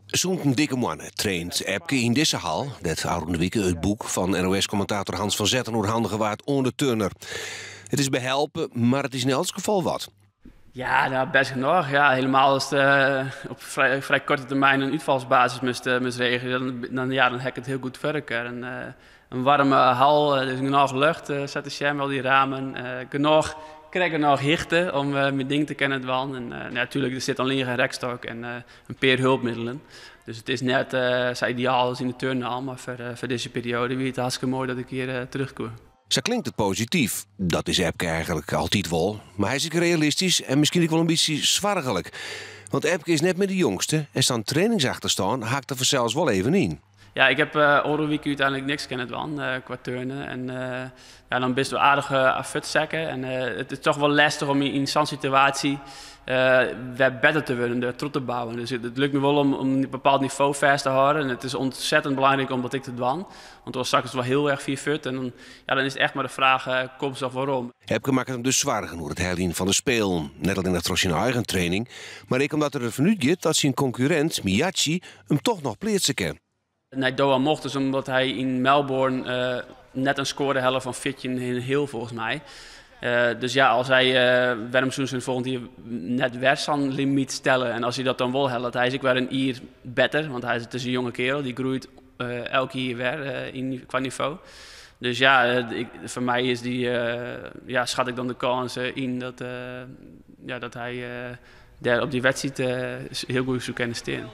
Sûnt in dikke moanne traint Epke yn dizze hal, dêr't ôfrûne wike it boek fan NOS-kommentator Hans van Zetten oerhandige waard oan de turner. It is behelpe, mar it is yn elts gefal wat. Ja, nou, best genoeg. Ja, helemaal als het op vrij, vrij korte termijn een uitvalsbasis moest regelen, dan, ja, dan heb ik het heel goed voor elkaar. En een warme hal, dus genoeg lucht, zet de sjem, al die ramen. Genoeg, krijg genoeg hichte om mijn ding te kunnen dwan. En ja, natuurlijk, er zit alleen geen rekstok en een paar hulpmiddelen. Dus het is net zo ideaal als in de turnhal, maar voor deze periode wie het hartstikke mooi dat ik hier terugkom. Sa klinkt it posityf. Dat is Epke eigentlik altyd wol. Mar hy is ek realistysk en miskien ek wol in bytsje soarchlik. Want Epke is net mear de jongste en sa'n trainingsachterstân hakt der fansels wol even yn. Ja, ik heb oare wike úteinlik niks kinnen dwaan kwa turnen. En ja, dan bist aardich fuortsakke. En it is toch wol lestich om yn sa'n situaasje wer better te wurden, der troch te bouwen. Dus it lukt my wol om in bepaald nivo fêst te hâlden. En it is ontzettend belangryk om dat ek te dwaan. Want dan sakkest wol hiel erch fier fuort. En dan, ja, dan is it echt mar de fraach, komst of werom. Epke makket him dus soargen oer it heljen fan de Spelen. Net allinnich troch syn eigen training, mar ek omdat er derfan útgiet dat syn konkurrint Miyachi him toch noch pleatse kin. Nei Doha mocht dus omdat hy yn Melbourne net in skoare helle fan 14,5 folgens my. Dus ja, as hy, wêrom soene se folgjend jier net wer sa'n limyt stelle? En as hy dat dan wol hellet, hy is ek wer in jier better, want it is in jonge keardel, dy groeit elk jier wer kwa nivo. Dus ja, foar my is dy, ja, skat ik dan de kâns yn dat, ja, dat hy dêr op dy wedstriid hiel goed soe kinne stean.